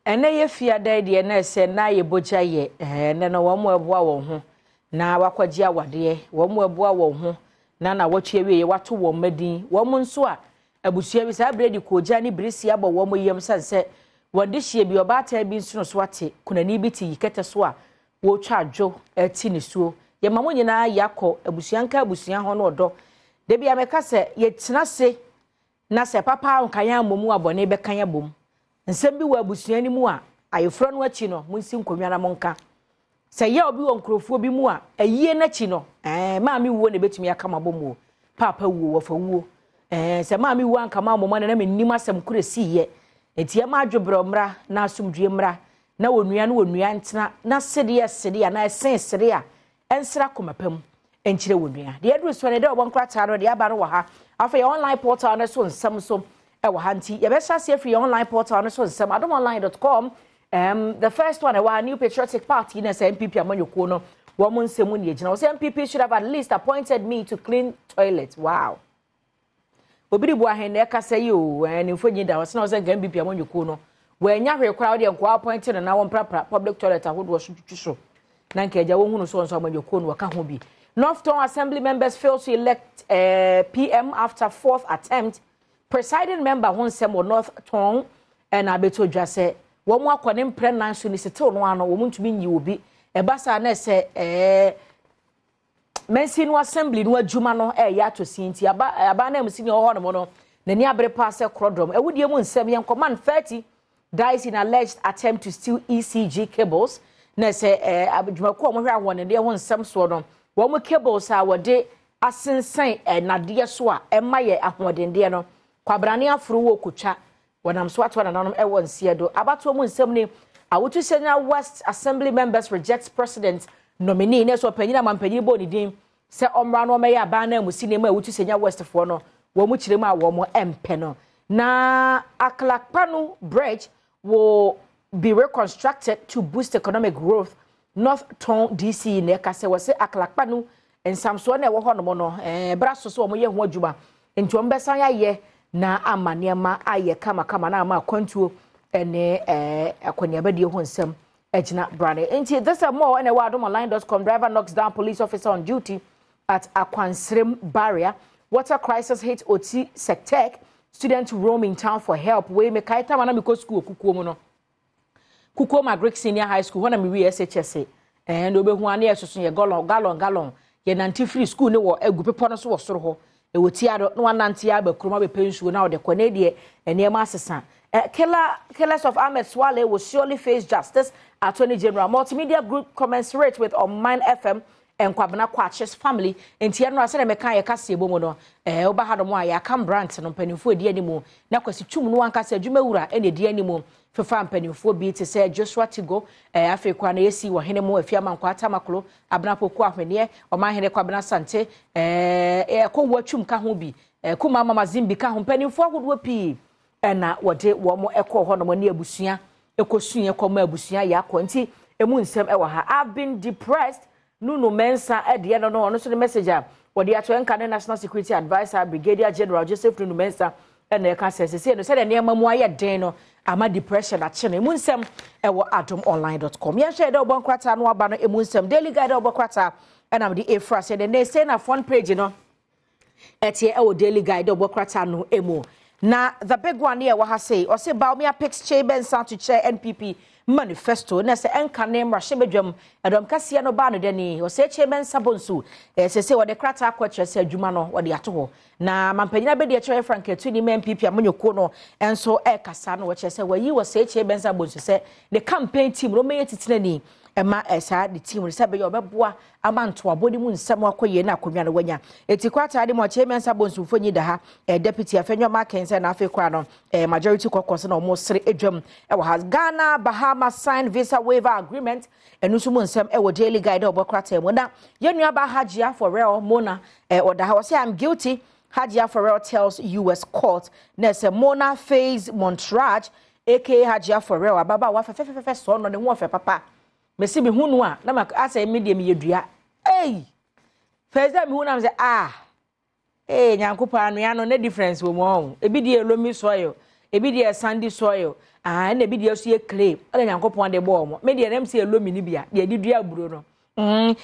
Ɛnɛ yɛ fiada yi deɛ na ɛsɛ na yɛ bogya yɛ ɛnɛ no wɔn ɛboa wɔn ho na wakɔgye awadeɛ wɔn ɛboa wɔn ho na na wɔtwe awie yɛ wato wɔn mma din wɔn nso a abusua bi saa berɛ de koogya ne birisi abɔ wɔn yam sane sɛ wɔn de hyia bi ɔbaatan bi nsono so ate kunani bi te yi kɛtɛ so a wɔretwa adwo ɛte nisuo yɛma mo nyinaa yɛakɔ abusua nka abusua ho no ɔdɔ da bi a mɛka sɛ yɛtena se Na sɛ papa anka yɛn ammɔ mu a bɔne bɛka yɛn abom. Nsɛm bi wɔ abusua no mu a, ayeforɔ no akyi no, monsi nkonnwa na monka. Sɛ yaw bi wɔ nkurɔfoɔ bi mu a, ayie no akyi no, ɛɛ, maame wuo na ɛbɛtumi aka mo abom o. Paapa wuo, wɔfa wuo. Ɛɛ, sɛ maame wuo anka mo ammom a, na mennim asɛm koro ɛsiiɛ. Enti ɛma adwobrɛ mmra na asomdwoeɛ mmra, na onua ne onua ntena, na sedeɛ sede anaa ɛsen sere a, Ɛnsra koma pa mu nkyerɛ wo nua. Deɛ aduru soɔ no, ɛdɛ ɔbɔ nkrataa no, deɛ aba no wɔ ha. Afei yɛn online portal no so nsɛm nso ɛwɔ ha nti yɛbɛhyɛ aseɛ firi yɛn online portal no so nsɛm adomonline.com. Um, the first one ɛwɔ ha New Patriotic Party na sɛ NPP amanyɔkuo no wɔn nsɛm mu na egyina. Wɔsɛ NPP should have at least appointed me to clean toilet. Wow. Obi de bu ahen na ɛkasa yi o, ɛɛ ne mfonyin da hɔ sena ɔsɛ nka NPP amanyɔkuo no wɔanya hwee koraa wɔdeɛ nkoa appoint no na wɔmprapra public toilet ahodoɔ so twitwi so na nka agya wɔhunu so nso amanyɔkuo no wɔka ho bi. North Tongu Assembly members fail to elect uh, PM after fourth attempt. Presiding member ho nsɛm wɔ North Tongu ɛna abɛtɔ dwa sɛ wɔn akɔ ne mprɛ nan so ne sitew no ano wɔn ntumi nyi obi ɛba saa na ɛsɛ ɛɛ Mansin no assembly no adwuma no reyɛ atɔ sin nti aba aban ananmusini a ɔwɔ hɔnom no n'ani abere paa sɛ korɔdɔm awudie mu nsɛm yɛn kɔman 30 dies in alleged attempt to steal ECG cables na sɛ ɛɛ adwumakuo a wɔhwɛ ahoɔdendeɛ ho nsɛm soɔ no wɔn cables a wɔde asensɛn nnadeɛ so a ɛma yɛ ahoɔdendeɛ no kwabrane aforo wɔ kotwa Wɔnam so ato anananom wɔ nseɛ do. Abatoɔ mu nsɛm ni, Awutu Senya West Assembly members reject president nominee na ɛsɛ ɔpanyin a mampanyin bɔɔ ne din sɛ ɔmmra na ɔmmɛyɛ aban nanmusini ma Awutu Senya West foɔ no wɔn kyerɛ mu a wɔn mpɛ no. Na Aklakpanu Bridge will be reconstructed to boost economic growth North Tong DC na ɛka sɛ wɔse Aklakpanu nsamsoɔ na ɛwɔ hɔnom no ɛɛ bra so sɛ wɔyɛ ho adwuma nti wɔn bɛsan ayɛ na ama nneɛma ayɛ kamakama na ama akwantuo ne ɛɛ akɔneabadie ho nsɛm agyina brane nti this and more ɛna ɛwɔ adomonline.com driver knocks down police officer on duty at Akwansrem barrier water crisis hit Oti Sectec student roam in town for help wei mekae tama na mekɔ sukuu okukuo mu no Kukuom Agric Senior High School, hɔ na mewie SHS. Ɛɛ na obehu a na yɛsoso yɛ gallon gallon gallon. Yɛnante firi school ne wɔ agu bepɔ no so wɔ soro hɔ. Ɛwɔ tia do na wanante aba kurom abɛpɛ nsuo na ɔde kɔ. Ne deɛ nneɛma asesa. Eh, killer, killers of Ahmed Suale will surely face justice. Attorney General Multimedia Group commensurate with Oman FM and Kwabena Kwakye's family. Nti ɛno asɛ na mɛka yɛ kaseɛ bɔ mu no. Eh, woba ha nom a yɛaka brant no mpanimfoɔ edi anim na Kwasi Twum no ankasa adwumawura na edi anim fefa mpanimfoɔ bi te sɛ Joshua Tigo, eh, afei koraa na yɛsi wɔ hene mu Afia Mankwaa Tamaklo, Abena Poku Ahweneɛ, Ɔmanhene Kwabena Asante, eh, Ɛkɔwu Atwum ka ho bi, eh, Kuma Mama Zimbi ka ho, mpanimfoɔ ahodoɔ pii ɛna wɔde wɔn kɔɔ hɔnom ne abusua ɛkɔsuiɛ kɔma abusua yɛ akɔ nti emu nsɛm ɛwɔ ha. I've been depressed Nunu Mensah ɛdeɛ no no ɔno nso ne message a wɔde ato ɛnka ne National Security Adviser Brigadier General Joseph Nunu Mensah ɛna ɛka sɛ sɛsɛ no sɛdeɛ nneɛma mu ayɛ den no ama depression akye no emu nsɛm ɛwɔ adomonline.com yɛnhwɛ ɛdɛ ɔbɔ nkrataa no aba no emu nsɛm Daily Guide ɔbɔ krataa ɛna mede efra sɛ ne sɛ na front page no ɛteɛ ɛwɔ Daily Guide ɔbɔ krataa no emu na the big one yɛ wɔ ha sei ɔse Bawumia picks Kyei Mensah to chair NPP manifesto na sɛ ɛnka ne mmarahyɛbadwam ɛdɔm kɛseɛ no baa no dani ɔsɛ Kyei Mensah Bonsu ɛsɛ sɛ wɔde krataa kɔ kyerɛ sɛ adwuma no wɔde ato hɔ na mampanyin abɛdi akyerɛ Frank Atuni ma NPP amanyɔkuo no nso ɛrekasa no wɔkyerɛ sɛ wɔayi wɔ sɛ Kyei Mensah Bonsu sɛ ne campaign team no ɔmɛyɛ titenani ɛma ɛsaa ne team no sɛ ɛbɛyɛ ɔbɛboa ama ntoabɔ no mu nsɛm akɔ yie na akonnwa no wanya. Eti krataa no mu Akyei Mensah Bonsu mfonyin da ha, eh, Deputy Afenyo Markin sɛ na afei koraa no eh, Majority kɔkɔ sɛ na wɔn sere adwam wɔ ha. Ghana Bahama sign visa waiver agreement ɛno nso mu nsɛm wɔ Daily Guide a ɔbɔ krataa mu. Na yɛn nuabaa Hajia for real Mona eh, ɔda ha ɔsɛ I'm guilty Hajia for real tells US court na ɛsɛ Mona face Montrage aka Hajia for real ababaawa fɛfɛfɛfɛ sɔɔ no ne ho ɔfɛ papa. Mese mehu no a na ma asɛ me deɛ meyɛ dua. Ei! First day mehu na me sɛ ah! Ee Nyankopɔn anwea no ne difference wɔ mu ɔn. Ebi deɛ loamy soil, Ebi deɛ yɛ sandy soil, ah, ɛna ebi deɛ nso yɛ clay. Ɛna Nyankopɔn de bɔɔ wɔn. Me deɛ nam sɛ yɛ loamy no bi a, deɛ yɛde dua aburo no.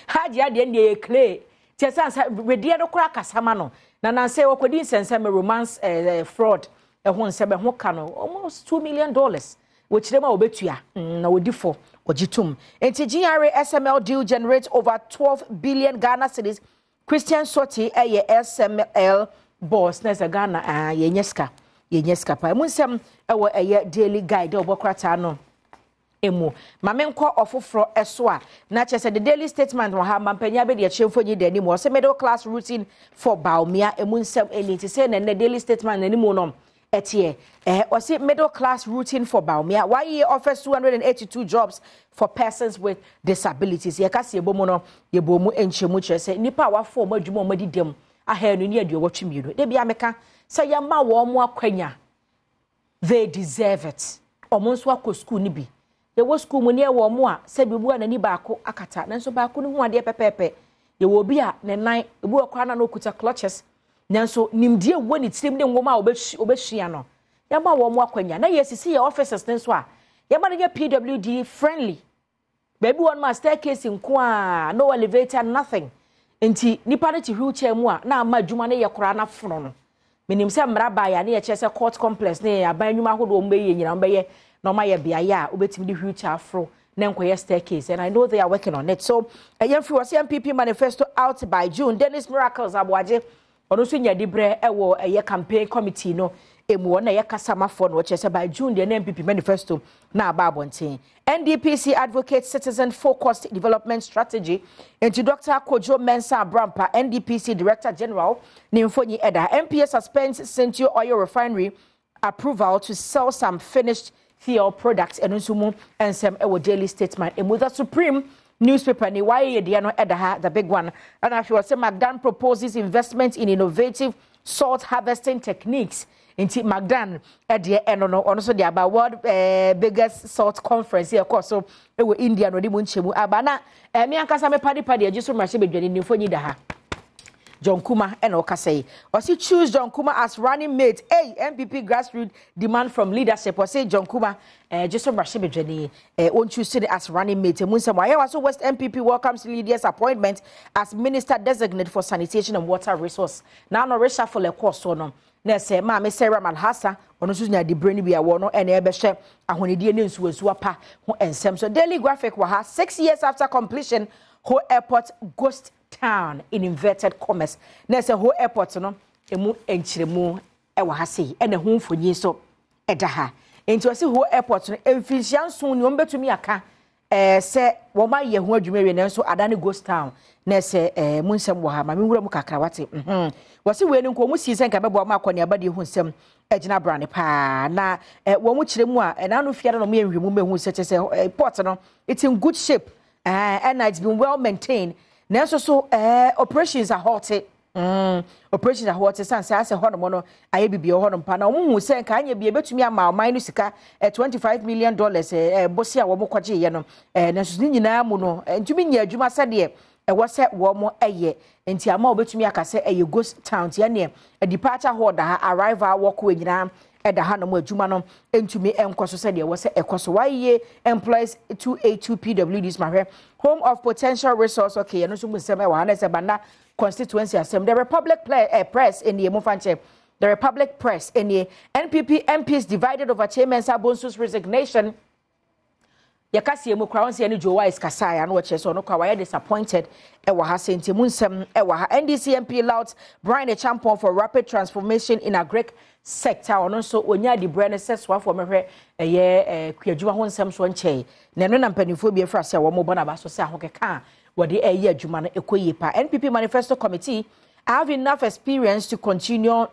Hajj adeɛ no deɛ yɛ clay. Kyɛ sɛ ansa wedeɛ no koraa kasa ma no. Na nansɛ wɔkɔdi nsɛnsɛm romance eh, fraud ɛho nsɛm ɛho ka no almost $2 million. Wɔkyerɛ mu a wɔbɛtua na wɔdi fɔ wɔgye tom. Nti GRA SML deal generates over 12 billion Ghana cedis. Christian Soti ɛyɛ SML boss na ɛsɛ Ghana ah, yɛnyɛ sika yɛnyɛ sika paa. Emu nsɛm ɛwɔ ɛyɛ Daily Guide a wɔbɔ krataa no emu. Ma menkɔ ɔfoforɔ ɛso a na kyerɛ sɛ The Daily Statement wɔ ha mampanyin abɛdi akyire mfonyin da anim ɔsɛ middle class routine for Bawumia emu nsɛm ɛni nti sɛ na ɛnɛ Daily Statement n'anim no ɛteɛ ɛɛ ɔsɛ middle class routine for Bawumia YEA offers 282 jobs for persons with disabilities. Yɛka sɛ yɛbɔ mu no yɛbɔ mu nkyɛmu kyerɛ sɛ nnipa a wafɔ wɔn adwuma wɔn adi dɛm 282. De bia meka sɛ yɛma wɔn mo akwanya, they deserve it. Wɔn nso akɔ sukuu no bi. Yɛwɔ sukuu mu ne yɛwɔ wɔn a sɛbi obi a n'ani baako akata nanso baako no ho adeɛ pɛpɛɛpɛ. Yɛwɔ obi a ne nan ebi wɔ koraa na na okuta clutches nanso nimdeɛ wɔ ne tirim ne nwoma a obɛsua no yɛma wɔn akwanya. Na yɛsisi yɛ offices ne nso a yɛma no nyɛ PWD friendly. Baabi wɔ no ma staircase nko a, no elevator, nothing. Nti nipa no te wheelchair mu a na ama adwuma no yɛ koraa na fono no. Menim sɛ mmara baeɛ a ne yɛkyerɛ sɛ court complex ne aban nnwuma ahodoɔ wɔn bɛyɛ nyinaa wɔn bɛyɛ na wɔn ayɛ beaeɛ a wobɛtumi de wheelchair aforo na nkɔyɛ staircase, and I know they are working on it. So ɛyɛ mfiri wɔ sɛ NPP manifesto out by June. Dennis Miracles Aboagye ɔno nso nya dibrɛ ɛwɔ ɛyɛ campaign committee no emu ɔno na ɛyɛ kasamafoɔ na ɔkyerɛ sɛ by June deɛ na NPP manifesto na aba abɔnten. NDPC advocates citizen focused development strategy. Nti Dr. Kojo Mensah Abrampa, NDPC Director General, ne mfonyi ɛda. NPA suspends Sentio Oil Refinery approval to sell some finished fuel products. Ɛno nso mu nsɛm ɛwɔ Daily Statesman emu. The Supreme newspaper ni wayɛ yɛ deɛ no ɛda ha, the big one. Ɛna afei ɔsɛ McDan proposes investment in innovative salt harvesting techniques. Nti McDan ɛdeɛ ɛno no ɔno nso de aba world biggest salt conference yɛ kɔ so ɛwɔ India na ɔde mu nkyɛmu aba. Na ɛmi ankasa me padi padi agye so mmarahyɛ badwani ne mfonyi da ha. John Kuma ɛna ɔkasa yi. Ɔsi choose John Kuma as running mate. Hey, NPP grassroots demand from leadership. Ɔsi John Kuma ɛgye so mmarahyɛ badwani wɔn choose no as running mate. Emu nsɛm ayɛ wa so West NPP welcomes leaders appointment as minister designate for sanitation and water resource. Na ano reshuffle ɛkɔɔ so no. Na sɛ maame Sarah Malhasa ɔno nso nya dibre no bi a wɔ no ɛna ɛbɛhwɛ ahonidie ne nsuwansuwa pa ho nsɛm. So Daily Graphic wɔ ha, 6 years after completion Ho Airport ghost town in inverted commas. Na sɛ Ho Airport no emu nkyerɛmu ɛwɔ ha sei ɛna ho mfonyin so ɛda ha. Nti ɔsi Ho Airport no mfinhyia 7 ni wɔn bɛtumi aka sɛ wɔn ayɛ ho adwuma wie nanso ada ne ghost town. Na sɛ mu nsɛm wɔ ha ma me nwura mu kakra wate. Wɔsi wei no nko wɔn si sɛ nka bɛboa wɔn akɔneaba deɛ ho nsɛm agyina brane paa. Na wɔn kyerɛ mu a ɛna ano fiara na wɔn yɛ nhwehwɛmu mehu sɛ kyerɛ sɛ port no it's in good shape, ɛna it's been well maintained nanso so operations are halted. Operations ahoɔ te san sɛ asɛ hɔnom no ayɛ bibi wɔ hɔnom pa na wɔn hu sɛ nka anyɛ bi ebetumi ama ɔman no sika $25 million bosi a wɔn kɔgye yɛ no nanso ne nyinaa mu no ntumi nyɛ adwuma sɛdeɛ ɛwɔ sɛ wɔn ɛyɛ nti ama wɔbɛtumi aka sɛ ɛyɛ ghost town. Nti ɛneɛ departure hall da ha, arrival walkway nyinaa ɛda ha nom, adwuma no ntumi nkɔ so sɛdeɛ ɛwɔ sɛ ɛkɔ so. YEA employs 282 PWDs mahwɛ home of potential resource. Okay, ɛno nso mu nsɛm ɛwɔ ha na ɛsɛ Banda constituency asɛm. The Republic Press nie, mo fa nkyɛn The Republic Press nie, NPP MPs divided over Kyei Mensah Bonsu's resignation. Yɛkaseɛ mu koraa wɔn sɛ yɛne Joe Wise kasaeɛ ano wɔkyerɛ sɛ ɔno koraa wayɛ disappointed ɛwɔ ha sɛ nti mu nsɛm ɛwɔ ha. NDC MP lauds Bryan Acheampong for rapid transformation in agric sector. Ɔno nso wɔnya adibrɛ no sɛ soafoɔ mɛhwɛ ɛyɛ kuadwuma ho nsɛm soɔ nkyɛn na ɛno na mpanimfoɔ bi afira sɛ wɔn bɔ n'aba so sɛ ahokeka a wɔde ɛyɛ adwuma no ɛkɔ yie pa. NPP manifesto committee, I have enough experience to continue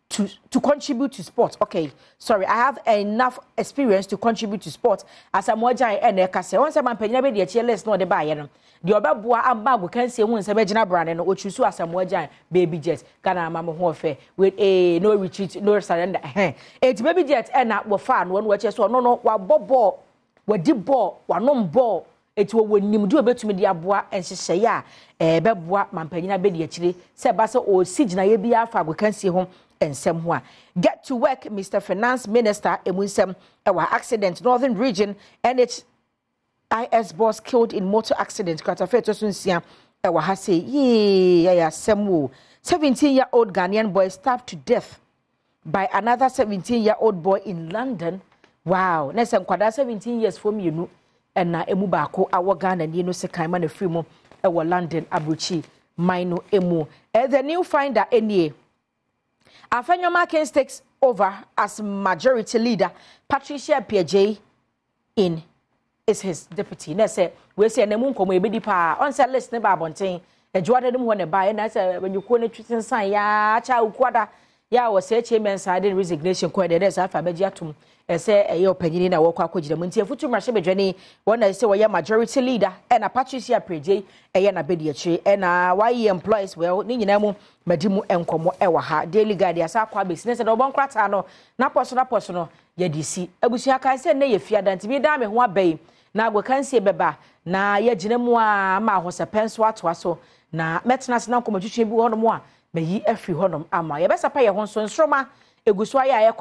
to contribute to sport. Okay, sorry, I have enough experience to contribute to sport. Asamoah Gyan ɛna ɛka sɛ wɔn sɛ mampanyin abɛdi akyire list na ɔde baayɛ no deɛ ɔbɛboa ama agokansie ho nsɛm agyina brane no otwi so Asamoah Gyan. Baby Jet Ghana ama mo ho ɔfɛ with a no retreat, no surrender. Ɛhɛn eti Baby Jet ɛna wɔfa ano ɔno wɔkyɛ so ɔno no wabɔ bɔɔl, wadi bɔɔl, wanom bɔɔl. Enti wɔwɔ nimdeɛ a wɔbɛtumi de aboa nhyehyɛeɛ a ɛbɛboa mampanyin abɛdi akyire sɛ ɛba sɛ ɔresi gyinaeɛ biara fa agokansie ho nsɛm ho a. Get to work Mister Finance Minister emu nsɛm wɔ ha Accident Northern Region NHIS boss killed in motor accident kratafa ɛtɔ so nsia ɛwɔ ha sei yee ɛyɛ asɛm o 17 year old Ghanaian boy stabbed to death by another 17 year old boy in London wow na sɛ nkwadaa 17 years fo mmienu ɛna emu baako awɔ Ghana ni no sekan ma na firi mu ɛwɔ London aburukyi man no emu eh, the new finder enie Afenyo-Markin takes over as majority leader Patricia Appiagyei in is his deputy na sɛ wei sɛ ɛna mu nkɔmɔ ebedi paa ɔn sɛ list ne ba abɔnten adwoada no mu hɔ na ɛbaeɛ na sɛ abanyɔkuo no twe sensan yaa kyɛ awukuada yɛ a wɔsɛ kyɛ mɛnsa de resignation kɔɛ deɛ dɛ saa afa abɛgye atom ɛsɛ ɛyɛ ɔpanyini na wɔkɔ akɔgyina mu nti afutu mmarahyɛbadwani wɔn na ɛsɛ wɔyɛ majority leader ɛna Patricia Pregyei ɛyɛ n'abɛdi akyire ɛna wɔayɛ employees well ne nyinaa mu madi mu nkɔmmɔ ɛwɔ ha Daily Guide asa akɔ abɛsi ne sɛ deɛ ɔbɔ nkrataa no n'apɔ so n'apɔ so no yɛde si. Abusua kae sɛ nnɛ yɛ fiada nti medan me ho aba yi na agokansie bɛba na yɛagyina mu ara ma ahosɛpɛ nso atoa so na mɛtena ase na nkɔmmɔtwetwe bi wɔ hɔnom a mayi afiri hɔnom ama. Yɛbɛsapa yɛn ho nso nsoroma egu so ayɛ a ɛkɔ.